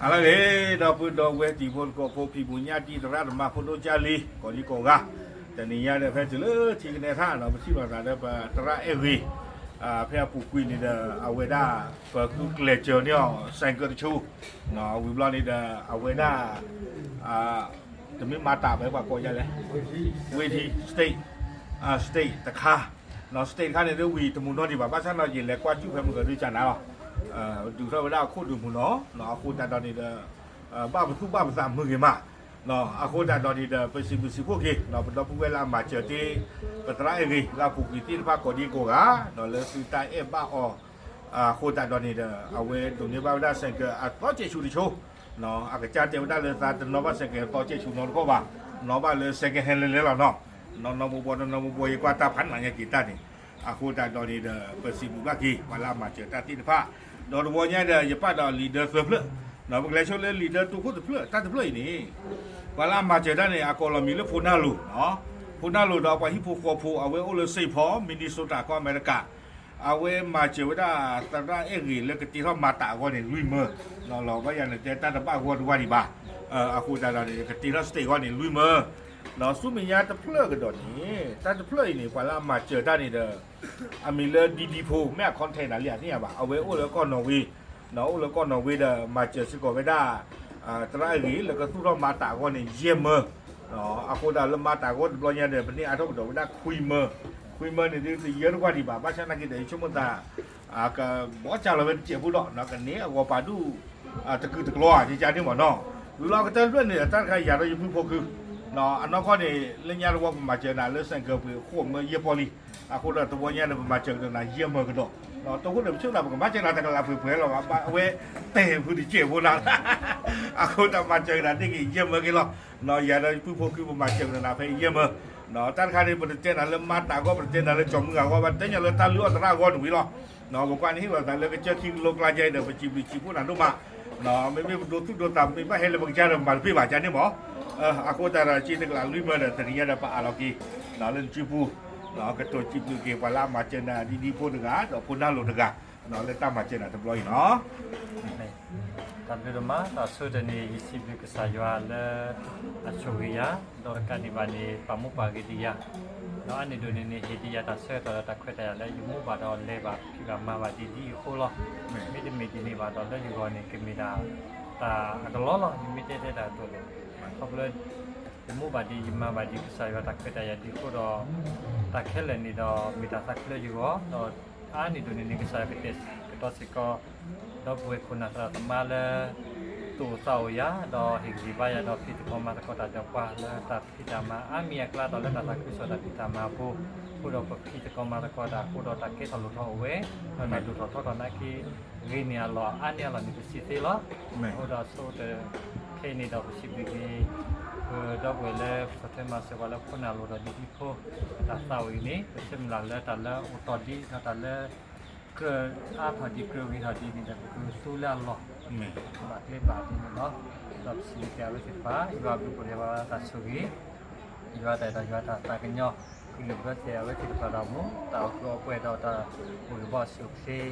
အလၢဂ့ၤ ဒီပုၢ်ဒီဝဲၢ်တံၤဖိသကိးဖိ ဖံးဘူးညၣ်တံၢ် သရၣ်သမါဖိဒိၣ်ကၢ်လံၤ ကိးဒံကိးဂၤ, တနံၤညါဒီး ဖဲတုၤလၢထံကနဲထၣ်နီၤ ပထံၣ်လိာ်သးလၢပသရၣ်အဲၣ်ဂ့ၤ ဖဲအပူၤကွံာ်န့ၣ်ဒီး အဝဲဒၣ် ပဃုကျဲးစၢးန့ၢ်အီၤ ဆိုင်ကယ် တဆူ ဝံၤဘျီန့ၣ်ဒီး အဝဲဒၣ် တမ့ၢ်မၤတၢ်ဘၣ် ပှၤကိးဒ်လဲၣ်, ဝ့ၢ်ထံ stage, stage တခါ, stage တခါန့ၣ် ဒ်ဝံၤတမူနီတံၢ်ဘၣ် ဘၣ်ဆၣ်နီၤ ယလဲၤကွၢ်စူၣ်ဖဲမုၢ်ကဒုကနၤလီၤ, ဒုးထီၣ်ဝဲဒၣ်အခိၣ်ဒုးမူနီၤ, အဃိသတးဒီးန့ၣ်ဒီး ဘၣ်ပသူၣ်ဘၣ်ပသးမုာ်ဂ့ၤမး, အဃိသတးဒီးန့ၣ်ဒီး ပစံးဘျုးစံးဖှိၣ်က့ၤ ပဒီပုၢ်ဝဲၢ်လၢအမၤစၢၤတ့ၢ် ပသရၣ်အဲၣ်ဂ့ၤ လၢအပူၤကွံာ်သ့ၣ်တဖၣ်ကိးဒံကိးဂၤ, ဒီးလၢသုတၢ်အဲၣ်ဘၣ်အီၤ အဃိသတးဒီးန့ၣ်ဒီး အဝဲဒိးန့ၢ်ဘၣ်ဝဲဒၣ် ဆိုင်ကယ် အသီကဲးဆူတဆူ, အကစၢ်တဲဝဲဒၣ်လၢသးတနီၣ်ဘၣ် ဆိုင်ကယ် အသီကဲးဆူနီတခီၣ်ဘၣ်, နီၣ်ဘၣ်လၢ second hand လဲၤလဲၤလီၤနီၤ, နီၢ်နီၢ်ဘီဘီ နီၢ်နီၢ်ဘီဘီ ယကွၢ်တၢ်ဖးနးညါက့ၤတၢ်န့ၣ်, အဃိသတးဒီးန့ၣ်ဒီး ပစံးဘျုးဘၣ်က့ၤ ပှၤလၢအမၤစၢၤတၢ်သ့ၣ်တဖၣ်, ဒီးတဝီညါဒီး ယပာ်ဒီး leader သၢဖျၢၣ်, ပကလဲၤဆိလၢ leader တိခိၣ်တဖျၢၣ် တၢ်တဖျၢၣ်အံၤန့ၣ်, ပှၤလၢအမၤစၢၤတၢ်န့ၣ် အကိးလီၤမံၤလၢဖိနၢ်လိၤ, ဖိနၢ်လိၤဒီးပှၤဟံၣ်ဖိဃီဖိ အဝဲအိၣ်လၢ Saint Paul Minnesota ကီၢ်အမဲရကၤ အဝဲမၤစၢၤဝဲဒၣ်သရၣ်အဲၣ်ဂ့ၤလၢကတ့ထီၣ်မၤတၢ်အဂီၢ်န့ၣ် လွံၢ်မၢ, လီၤဘၣ်ယၤန့ၣ်တဲတၢ်တဘၣ်ဂီၢ်တဝၢ်ဒံးဘၣ်, အဃိသတးဒီးန့ၣ် ကတ့ထီၣ် stage အဂီၢ်န့ၣ် လွံၢ်မၢ, ဒီးဆူမဲာ်ညါတဖျၢၣ်ကဒီးန့ၣ် တၢ်တဖျၢၣ်အံၤန့ၣ် ပှၤလၢအမၤစၢၤတၢ်န့ၣ်ဒီး အမံၤလၢ ဒံဒံဖိ မ့ၢ်အ contact နၤလံ အသ့ၣ်ညါဘၣ် အဝဲအိၣ်လၢကီၢ်နီၣ်ဝ့, အိၣ်လၢကီၢ်နီၣ်ဝ့ဒီး မၤစၢၤစ့ၢ်ကီးဝဲဒၣ် သရၣ်အဲၣ်ဂ့ၤ လၢကသူၣ်ထီၣ်မၤတၢ်အဂီၢ်န့ၣ် ယဲၢ်မၢ, အဃိသတးလၢမၤတၢ်အဂီၢ်တဘျီညါဒီး ပန့ၢ်အါထီၣ်ကဒီးဝဲဒၣ် ခွံမၢ, ခွံမၢန့ၣ်ဒ်တယၢတကွၢ်ဒံးဘၣ် ဘၣ်ဆၣ်နာ်က့ဒီး ယဆိကမိၣ်သး ကဘီစၢ်လီၤဝဲတစဲးဖိဒီး ကန့ၢ်အဂီၤပာ်ဒူၣ် တကုာ်တကျီဧါ ယကန့ၣ်မ့ၢ်နီၤ, ဝံၤလီၤကတၢၢ်တဖျၢၣ်န့ၣ် တၢ်တခါယၤဒီးယပုၢ်ဖိခု, အနီၢ်ကီၢ်န့ၣ် လၢညါတဝီပမၤစၢၤနၤလၢ ဆိုင်ကယ် ပှ့ၤဃိးမၢယဲၢ်ပီၢ်လံ, အဃိဒီးတဝီညါန့ၣ် ပမၤစၢၤကဒီးနၤယဲၢ်မၢကဒီး, တိခိၣ်န့ၣ် ပဆိကမိၣ်သး ပကမၤစၢၤနၤတကလးပှဲၤပှဲၤလီၤဘၣ် အဝဲတဲဖုတစဲးဖိနၤ, အဃိဒီးမၤစၢၤကဒီးန့ၣ်က့ၤယဲၢ်မၢက့ၤလီၤ, ယၤဒီးယပုၢ်ဖိခု ပမၤစၢၤကဒီးနၤဖဲယဲၢ်မၢ, တၢ်တခါန့ၣ် ပတတဲနၤလၢမၤတၢ်အဂီၢ် ပတတဲနၤလၢကၠီၤမုၢ်ဂၤအဂီၢ်ဘၣ် တဲညါလၢတၢ်လုၢ်အီၣ်သရၣ်အဂီၢ်န့ၣ်ဝံၤလီၤ, ပကွၢ်န့ၣ်ဟ့ၣ်လီၤသးလၢကစၢၢ်ခံကလိကျါယါအံၤဒီး ပစံးဘျုးစံးဖှိၣ်နၤဒိၣ်မး, မ့မ့ၢ်ပဒိသူၣ်ဒိသး မ့ၢ်ဘၣ်ဟဲလၢပကစၢ်ဒီးမၤတပ့ၢ်ဘၣ် ကန့ၣ်မ့ၢ်, အဃိသတးဒီးစ့တကလးလွံၢ်မၢဒီး တနံၤညါဒီးပအးလီၤက့ၤ လၢနစုပူၤ, ကတိၤစံးဘျုးက့ၤ ပှၤလၢအမၤစၢၤနၤ ဒ်ဒ်ဖိတဂၤ ဒီးဖိနၢ်လိၤတဂၤ လၢတၢ်မၤစၢၤနၤတဘျီအံၤနီၤ တၢ်ဘျုးဒိၣ်မး တၢ်ဆိတနံၤ ယစံးဘျုးကစၢ်ယွၤလၢ အဆိၣ်ဂ့ၤယၤ, ဒီးတကးဒံးဘၣ်န့ၣ် ပာ်မူပာ်ဂ့ၤဒံးယၤ, ဒီးအါန့ၢ်ဒိၣ်န့ၣ်န့ၣ် ဟ့ၣ်ဒံးယၤတၢ်ဆၢကတီၢ်ဒီးတၢ်ခွဲးတၢ်ယာ်လၢ ယမူဘၣ်ဒီးလဲၤဘၣ်ဖံးဘၣ်မၤဘၣ်ဒ်ဒ်အံၤအဃိလီၤ. မ့တမ့ၢ်ဒ်န့ၣ်ဘၣ်ဒီး လၢယဂီၢ်န့ၣ် ကမ့ၢ်ဒၣ်တၢ်အကလီလီၤ. ယမ့ၢ်တဲတဲတၢ်အသိးန့ၣ် ခီဖျိ ယမူဘၣ်ဒ် ယမၤဘၣ်ဒ်ကစၢ်ယွၤတၢ်ခွဲးတၢ်ယာ်ဒ်အဃိဒီး တၢ်ခဲလၢာ်န့ၣ်ဒီး မ့ၢ်တၢ်သးခုလၢယဂီၢ်, ဒီးအါန့ၢ်ဒိၣ်န့ၣ်န့ၣ် ကစၢ်ယွၤကတဲာ်ကတီၤစ့ၢ်ကီး ဒီပုၢ်ဝဲၢ်ခိၣ်နၢ်သရၣ်သမါလၢ သူၣ်အိၣ်သးအိၣ်ယၤ ဒီးဟ့ၣ်ဂံၢ်ဘါယၤ ဒီးဖံးသကိးမၤသကိးတၢ်ဒီးပှၤလၢတၢ်ဖံးတၢ်မၤအါမံၤအကျါ ဒီးလၢတၢ်သးခုကစီၣ်တၢ်ဖံးတၢ်မၤအပူၤ, အဃိဒီးပဖံးသကိးမၤသကိးတၢ်အဃိဒီးတၢ်ကဲထီၣ်လိၣ်ထီၣ်အိၣ်ဝဲ, ဒီးတၢ်ဒိၣ်ထီၣ်ထီထီၣ်နာ်က့ ဂ့ၤန့ၢ်အလီၢ်အါန့ၢ်အလီၢ်န့ၣ် ပစံးသ့လီၤ. အဃိဒီးဆိကတၢၢ်ခဲအံၤန့ၣ်ဒီး ပစံးဘျုးက့ၤ ပဒီပုၢ်ဝဲၢ်လၢပဆီၣ်ထွဲမၤစၢၤပှၤလၢခိၣ်နၢ်လိၤဒီးဒ်ဒ်ဖိ တၢ်သးဝံၤန့ၣ် ပဆၢမုၢ်လၢ်လၢတၢ်လၢအိၣ်တီၢ်ဒံး ဒီးတၢ်လၢ ကြၢးအါထီၣ်ဒံး ကြၢးဂ့ၤထီၣ်ဒံးန့ၣ်ဒီး ပကသူလၢအလီၢ် ဘၣ်ကျဲဘၣ်ဒ်န့ၣ်လီၤ. ဒီးပစံးဘျုးက့ၤအဝဲသ့ၣ်တဖၣ် ယွၤဘျုးဖှိၣ်က့ၤပှၤတၢ်ဆိၣ်ဂ့ၤ ယွၤတၢ်အဲၣ်ဒီးယွၤတၢ်သးကညီၤ ကလုၢ်ဘၢသ့ၣ်အဝဲသ့ၣ်တဖၣ်ဒီးမူ တၢ်အိၣ်ကူအိၣ်ပှဲၤဒီးတၢ်အိၣ်ဂ့ၤဘၣ်အိၣ်ဆူၣ်အိၣ်ချ့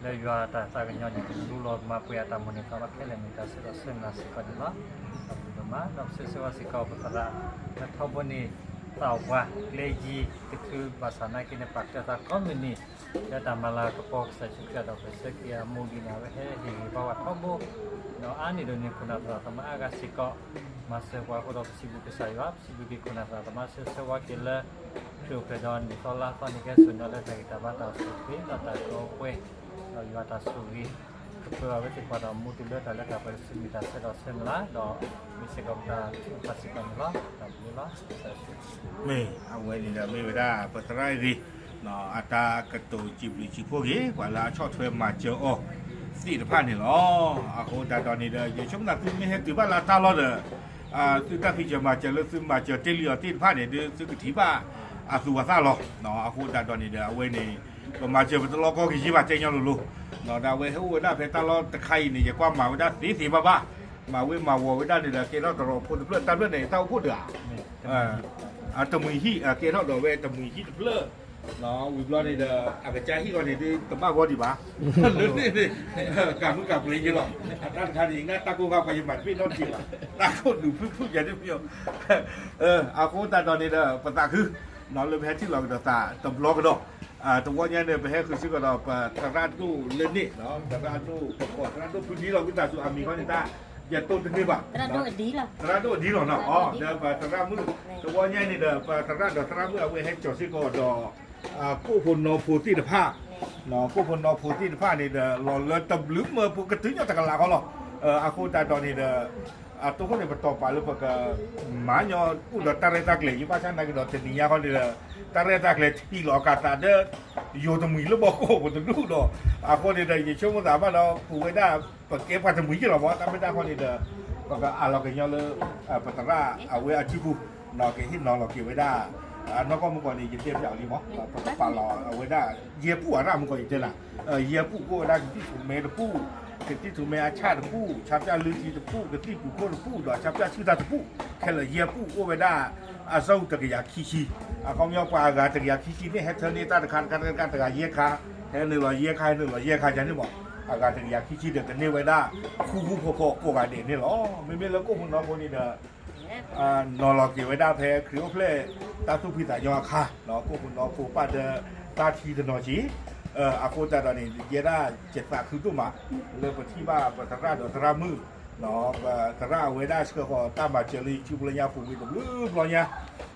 လၢယွၤတၢ်သးကညီၤန့ၣ် ကလူလီၤမၤပှဲၤအတၢ်မိၣ်န့ၢ်သးလီခဲလၢာ်န့ၣ် တၢ်ဆၢဒီးဆၢမုၢ်လၢ်စ့ၢ်ကီးန့ၣ်လီၤ. ဒီးပဒိၣ်မး ဒီးပဆၢဂ့ၤဆၢဝါစ့ၢ်ကီးပသရၣ် လၢထီဘိန့ၣ် သးအိၣ်ပှၤကျဲယံၤ တချုးဘၣ်ဆၣ်နာ်က့န့ၣ် ပာ်ကၢၢ်သးကိးမုၢ်နံၤ လၢတၢ်မၤလၤကပီၤကစၢ်ယ့ၣ်ၡူးခရံာ်ဒီးပဆၢက့ၤအမိၢ်ဒ်န့ၣ် အဝဲဟဲဟ့ၣ်ဂံၢ်ဘါဝဲထီဘိ ဒီးအါန့ၢ်ဒိၣ်န့ၢ်ခိၣ်နၢ်သရၣ်သမါအါဂၤစ့ၢ်ကီး မၤစၢၤပှၤအဃိဒီးပစံးဘျုးကစၢ်ယွၤ ပစံးဘျုးက့ၤခိၣ်နၢ်သရၣ်သမါ ဆၢဂ့ၤဆၢဝါက့ၤလၢ ခရံာ်အိၣ်ဖျဲၣ်ဒီးနံၣ်သီလါသီန့ၣ် ကဲစိာ်ညီလၢတၢ်ဂံၢ်တၢ်ဘါတၢ်အိၣ်ဆူၣ်အိၣ်ချ့ ဒီးတၢ်ကီအိၣ်ပှဲၤ ဒီးယွၤတၢ်ဆိၣ်ဂ့ၤ ကပၢၤအဝဲသ့ၣ်ပှၤဒီးမူတုၤလၢတၢ်လၢတၢ်ပှဲၤတစုမ့ၢ်တၢ်ဆၢဒီးဆၢမုၢ်လၢ် ဒီးမ့ၢ်စ့ၢ်ကီးပတၢ်ထုကဖၣ်စ့ၢ်ကီးန့ၣ်လီၤ. တၢ်ဘျုးလီၤ. မ့ၢ်အဝဲန့ၣ်ဒီးမ့ၢ်ဝဲဒၣ် ပသရၣ်အဂ့ၤ အတၢ်ကတိၤစံးဘျုးစံးဖှိၣ်က့ၤ ပှၤလၢအဆီၣ်ထွဲမၤစၢၤအီၤသ့ၣ်တဖၣ်န့ၣ်လီၤ. အဃိသတးဒီးန့ၣ်ဒီး ယဆိကမိၣ်သုမ့ၢ်ဟဲတုၤဘၣ်လၢတၢ်လီၢ်ဒီး သုတၢ်ဖံးစၢၤမၤစၢၤလၢသုမၤစၢၤတ့ၢ်လံအီၤသ့ၣ်တဖၣ်န့ၣ် ဒုးသုကထံၣ်ဘၣ်အသူအသၣ်လီၤ. အဃိသတးဒီးန့ၣ်ဒီး အဝဲန့ၣ် ပမၤစၢၤပတလီၢ်ကီၢ်ကယံၤဘၣ်တဲညီလိၤလိၤ ဒီးအဝဲဟဲအိၣ်ဝဲဒၣ်ဖဲတၢ်လီၢ်တခါအံၤန့ၣ် ယကွၢ်မၤဝဲဒၣ်သ့သ့ဘၣ်ဘၣ် မၤဝ့မၤဝီၤဝဲဒၣ်န့ၣ်ဒီး ကဲထီၣ်တရီဖိတဖျၢၣ် တၢ်ဖျၢၣ်န့ၣ် တၢ်အိၣ်ဖှိၣ်တဂၤ တမှံၤဟံၣ် ကဲထီၣ်ဒီးဝဲတမှံၤဟံၣ်တဖျၢၣ် ဝံၤဘျီန့ၣ်ဒီး အကစၢ်ဟံၣ်ဂီၤန့ၣ်ဒ်တဘၣ်ဂီၢ်ဒံးဘၣ်, လၢန့ၣ်န့ၣ် ကၤမုၣ်ကၤပျ့ၤယ့လီၤ, အတၢ်တခါန့ၣ် ယနၢ်တၢ်ကိၢ်ဂၤပှၤယမၤတဘ့ၣ်နီတက့ၢ်ဘၣ်, တၢ်ကိၢ်ဒုးဖုၣ်ဖုၣ်ယၤဒ်မ့ၢ်, အဃိသတးဒီးန့ၣ်ဒီး ပသးခု လၢပဟဲထံၣ်လီၤကဒီးသးတဘျီကဒီး, တဝီညါန့ၣ် ပဟဲဃုာ်စ့ၢ်ကီးဒီး ပသရၣ်ဒိၣ်လၢန့ၣ်, သရၣ်ဒိၣ်ပကီၢ် သရၣ်ဒိၣ်ဖုဒံလီၤ ဝံသးစူၤအမံၤခီန့ၣ်တၢ် ယတိၢ်တန့ၢ်ဘၣ်, သရၣ်ဒိၣ်အဒံလီၤ, သရၣ်ဒိၣ်အဒံလီၤနီၤ, ဒီးပသရၣ်မုၣ်, တဝီညါန့ၣ်ဒီး ပသရၣ်ဒီးသရၣ်မုၣ်အဝဲဟဲကၠီၤစ့ၢ်ကီးဒီး ကိၣ်ဖိနီဖိသ့ၣ်တဖၣ်, ကိၣ်ဖိနီဖိသ့ၣ်တဖၣ်န့ၣ်ဒီး လီၤလၢတဘျုးမၢပူၤကတုၤညီတကလးဃီလီၤ, အဃိသတးဒီးန့ၣ်ဒီး အတိၢ်ဃိန့ၣ် ပတီၢ်ပာ်လၢပက မၤညီအိၣ်ဒီးတၢ်ရဲၣ်တၢ်ကျဲၤ ယဘၣ်ဆၣ်နာ်က့ဒီးတနံၤညါဃီန့ၣ်ဒီး တၢ်ရဲၣ်တၢ်ကျဲၤထံၣ်လီၤကးသးဒီး ယိၤတမှံၤလၢဘီကီၢ်ပူၤတဒူၣ်ဒီး အဃိန့ၣ်ဒီး ယဆိကမိၣ်သးဘၣ်ဒီး ပဝဲဒၣ် ပကဲပှၤတမှံၤယ့ၢ်လီၤမး တၢ်မ့ၢ်တၢ်ဃီန့ၣ်ဒီး ပကအးလီၤကညီလၢ ပသရၣ်အဝဲအစုပူၤ ကဟ့ၣ်နီၤလီၤက့ၤဝဲဒၣ် အနီၢ်ကီၢ်မုၢ်ကီၢ်န့ၣ် ယတဲပျးအီၤလံမး ပကပာ်လီၤအဝဲဒၣ် ယဲၢ်ပူၣ်အရၣ်မုၢ်ကီၢ်ယတဲနၤ, ယဲၢ်ပူၣ်ကအိၣ်ဝဲဒၣ်ကသံၣ်ထူၣ်မဲတပူၣ်, ကသံၣ်ထူၣ်မဲအဆၣ်တပူၣ်, ဆၣ်ပျၢ်လုၢ်ထံတပူၣ်, ကသံၣ်ပူၤခိၣ်တပူၣ်, ဒီးဆၣ်ပျၢ်ဆူၣ်တၢ်တပူၣ်, ခဲလၢာ်ယဲၢ်ပူၣ်အိၣ်ဝဲဒၣ် အစီၣ်အူတကယၤခံဆံ, အခီပညီပှၤအဂၤတကယၤခံဆံန့ၣ် ဟဲထၢန့ၢ်တၢ်တခါတခါတခါတဂၤယဲၢ်ခါ, ဟဲနုာ်လီၤယဲၢ်ခါ ဟဲနုာ်လီၤယဲၢ်ခါယၤန့ၣ်မး, အဂၤတကယၤခံဆံဒီးကန့ၢ်ဝဲဒၣ် ဃူဃူဖိးဖိးကိးဂၤဒဲးန့ၣ်လီၤ. မ့မ့ၢ်လၢကိၣ်ဖိနီဖိန့ၣ်ဒီး နီၤလီၤက့ၤဝဲဒၣ်ဖဲခရံာ်အိၣ်ဖျဲၣ်တၢ်သူၣ်ဖှံသးညီအခါ, ကိၣ်ဖိနီဖိပၣ်ဒီးတၢ်ထံတနီၤက့ၤ, အဃိသတးဒီးန့ၣ် ယဲဒၣ်ယသးခုဒိၣ်မး လၢပထံၣ်ဘၣ်ပသရၣ်ဒီးသရၣ်မုၣ်, ပသရၣ်အဝဲဒၣ်ဆှၢဃီၤတၢ်မၤစၢၤလၢယစုပူၤလၢညါပူၤဝံၤတဘျုးဘျီညါ, တခီညါ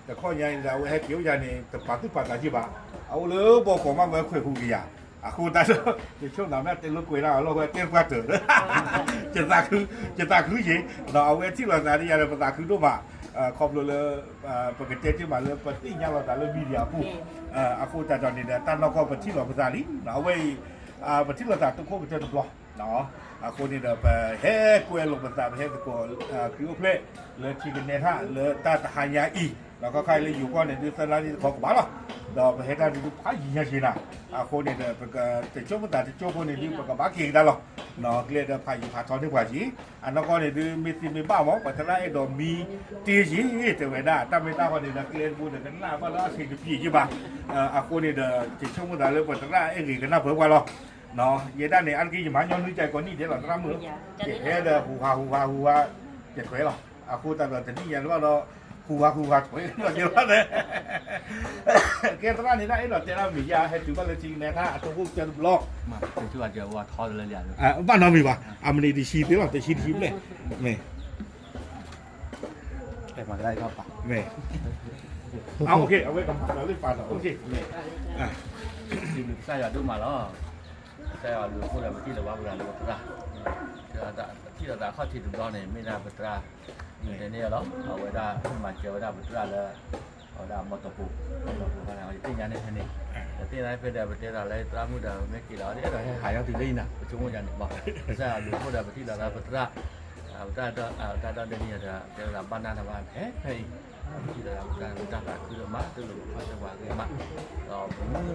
အံၤဒီး အဝဲဟဲက့ၤအိၣ်ယၤန့ၣ် တပာ်သူၣ်ပာ်သးက့ၤဘၣ်, အအိၣ်လၢဘီကီးမးဝဲခွဲးဟူးကယၤ, အဃိသတးဒီး ယဆိကမိၣ်သးမ့ၢ်တဲလိာ်ကွဲးဒၣ်အလီၢ် ဝဲတဲပှၢ်တၢၢ် ယသးခုယ့ၤ, အဝဲထံၣ်လိာ်သးဒ်ယၤဒီး ပသးခုဒိၣ်မး, ခီဖျိလၢ ပကတဲတ့ၢ်မးလၢပသ့ၣ်ညါလိာ်သးလၢ media အပူၤ, အဃိသတးဒီးန့ၣ်ဒီး တၢ်နီၢ်ကီၢ်ပထံၣ်လိာ်ပသးလံ, အဝဲအံၤ ပထံၣ်လိာ်သးတခိၣ်ကတၢၢ်တဘျီ, အဃိန့ၣ်ဒီး ပဟဲကွဲလိာ်ပသး ပဟဲသကိး ခရံာ်အိၣ်ဖျဲၣ် လၢထံကနဲထၣ်လၢတၢ်တဟါညါအံၤ, ဒီးခီခါအံၤလၢယိၤကီၢ်န့ၣ်ဒုး သၢနၣ်ရံၣ်တခီကဘၣ်လီၤ, ဒီးပဟဲတၢ်ဒုးဒုးဖးယံၤညါက့ၤနၤ, အဃိန့ၣ်ဒီး ပကတဆိကမိၣ်သးတကၠိဖိန့ၣ်ဒုး ပကဘၣ်က့ၤကဒါလီၤ, ကျဲဒီးဖးယံၤဖးထီန့ၢ်ပှၤက့ၤ, အနီၢ်ကီၢ်န့ၣ်ဒုး မ့ၢ်သ့မ့ၢ်ဘၣ်မး ပသရၣ်အဲၣ်ဒိးမံတ့ၢ်ယ့ၤ တဲဝဲဒၣ် တၢ်မ့ၢ်တၢ်ဃီန့ၣ်ဒီး ကျဲတဘိဒီးကနၣ်ဘၣ်လၢအဆံးတပျံၤယ့ၤဘၣ်, အဃိန့ၣ်ဒီး ယဆိကမိၣ်သးလၢပသရၣ်အဲၣ်ဂ့ၤကနၣ်ပၢၢ်ပှၤလီၤ, ယဲဒၣ်န့ၣ် အါတက့ၢ်ယမၤညီနုၢ်ကၢ်ကိးနံၣ်ဒဲးလီၤ သရၣ်မုၣ်, ယဟဲဒီးဟူးဟးဟူးဟးဟူးဟး ယထွဲလီၤ, အဃိသတးဒီးတနံၣ်ညါတဘၣ်ဒီး ဟူးဟးဟူးဟးထွဲလီၤက့ၤလီၤ, ကဲသရၣ်န့ၣ်ဒၣ်အဲၣ်ဒိးတဲဒၣ်မ့ၢ်ယါ ဟဲတုၤဘၣ်လၢထံကနဲထၣ် အတအိၣ်ကတၢၢ်တဘျီ ဘၣ်နီတမံၤဘၣ် အမနံၤတဆံသ့လီၤ တဆံတဆံဘျဲၣ်, မ့ၢ်, မ့ၢ်, အဝဲကမၤလၢပာ်ဒီး မ့ၢ်, ကစၢ်ယွၤဒိၣ်မးလီၤ, ကစၢ်ယွၤလူၤအဃိဒီး ပထံၣ်လိာ်ဘၣ်ပသရၣ်လၢပသရၣ်, ပထံၣ်လိာ်သးခီၣ်ထံးတဘျီန့ၣ် မ့ၢ်ဒၣ်ပသရၣ် တဲန့ၢ်လီၤ အဝဲဒၣ်မၤစၢၤဝဲဒၣ်ပသရၣ်လၢ အဝဲဒၣ်မီတီၢ်ပူၤ, မီတီၢ်ပူၤခါန့ၣ် ယသ့ၣ်ညါန့ၣ်ဖဲန့ၣ်, ယသ့ၣ်ညါဖဲဒီး ပတဲသးလၢသရၣ်မုၣ်ဒီး မ့ၢ်က့ၤလီၤ အဲၣ်ဒိးဟဲဟးယီၤတုၤလၢအံၤနၤ ပဆိကမိၣ်ယၤ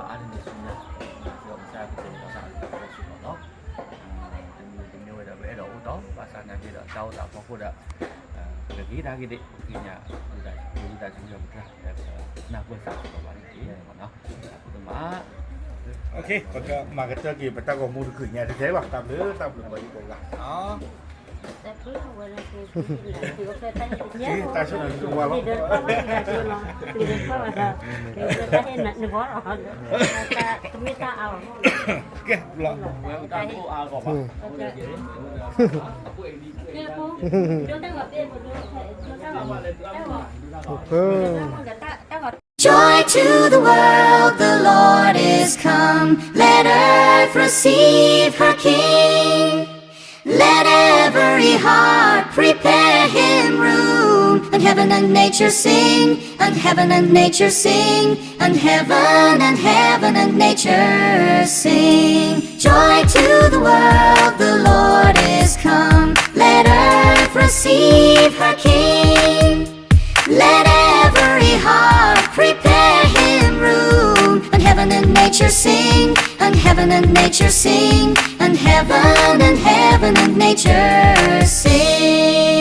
န့ၣ်မး, ကစၢ်ယွၤလူၤအဃိဒီး ပထံၣ်လိာ်သးပသရၣ် ပတၢ်ဒိးန့ၢ်ယၤဒီး တဲဝဲဒၣ်ဘၣ်နၢ်တၢ်ဘၣ်ဖဲဖဲအံၤ, ပထံၣ်လိာ်သးပသရၣ် ပတၢ်သးခုဒိၣ်မး တူၢ်လိာ်ခီၣ်ဆၢပှၤဂ့ၤမး, ဒီးပမုၢ်လၢ်စ့ၢ်ကီးတၢ်လီၢ်ဖဲအံၤဒီး တၢ်ကမူထီၣ်ဂဲၤထီၣ်အါန့ၢ်န့ၣ်ဆူညါ, စ့ၢ်ကီးကစၢ်ယွၤကတဲာ်ကတီၤသးအကစၢ်စ့ၢ်ကီးလီၤ. တမံၤတမံၤဝဲဒီး ပအဲၣ်ဒိးအိၣ်တီၢ် ဘၣ်ဆၣ်နာ်က့ဒီး တၢ်အိၣ်သးဖီခိၣ်ဒီး ပကက့ၤတၢ်က့ၤဒံး ပက့ၤညါ ဝံသးစူၤ ဝံသးစူၤ ပတြၢ် ပနၢ်ပၢၢ်သးစ့ၢ်ကီးဘၣ်န့ၣ်တက့ၢ်. အဃိသတးမး ပကမၤကတၢၢ်က့ၤ ပတၢ်ဂီၤမူတချုးညါတကဲလီၤ. တၢ်ဘျုး တၢ်ဘျုးပှၤဟံၣ်ကိးဂၤ တၢ်ဆိၣ်ဂ့ၤဆိၣ်ဝါလီၤ. ကဲ ဘျီ Joy to the world, the Lord is come. Let earth receive her King. Let every heart prepare him room. And heaven and nature sing, and heaven and nature sing, and heaven and heaven and nature sing. Joy to the world, the Lord is come. Let earth receive her King. Let every heart prepare him room. And heaven and nature sing, and heaven and nature sing, and heaven and heaven and nature sing.